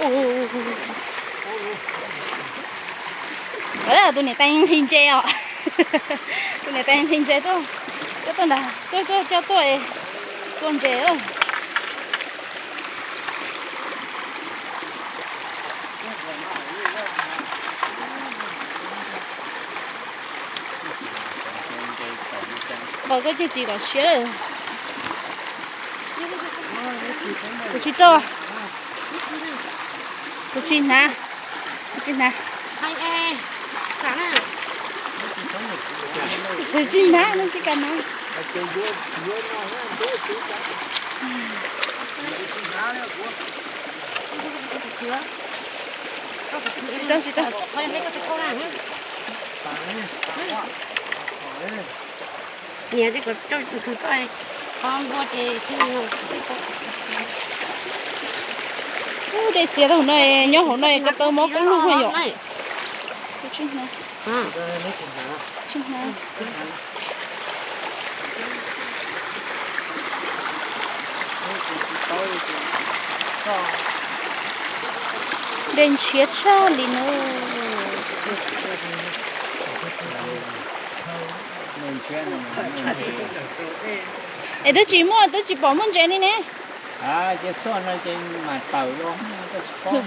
Tus niam tais hli ntses os. Tus niam tais hli ntses tuaj, tuaj tuaj nrad, tuaj tuaj coj tuaj, tuaj ntses. Nqos koj cag ris kom siab lawm. Kuv tsis rau, kuv tsis hnav, kuv tsis hnav, kuv tsis hnav, kuv tsis kam hnav. Tsis tau, tsis tau. Niam, ces kom rau tus kws koj, qhov npua ces. Ub, dej txias tau hauv no, nyob hauv no ko taw mob kub lug yom. Dej ntshiab tshaj li no. Es twb tsis muaj, twb tsis pom muaj ntses li ne. Ces xoj no ces mam tawm los, koj tsis paub.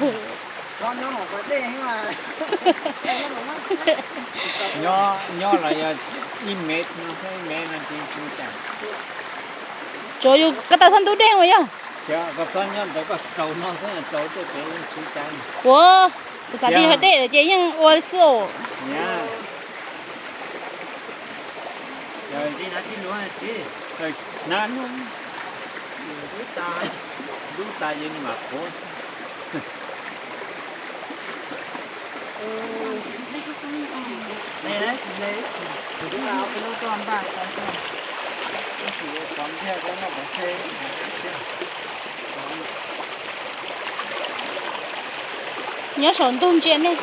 Nyob los yog ib mev no, ib mev no ces tsis ua cas. Tsuav yus ko taw txhob ntub dej mas yog. Koj txhob nyob ntawd, koj raug no xwb, raug tej pem yeej tsis ua cas. Ua, kuv xav tias yog dej lawm ces yeej ua xwb os. Hnav, lub tas ces mam qhuav. Nyob saum ntug ntsia nej.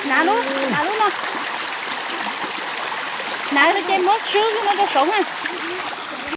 Hnav lub, hnav lub no. Hnav ces muab swb no rau saud na.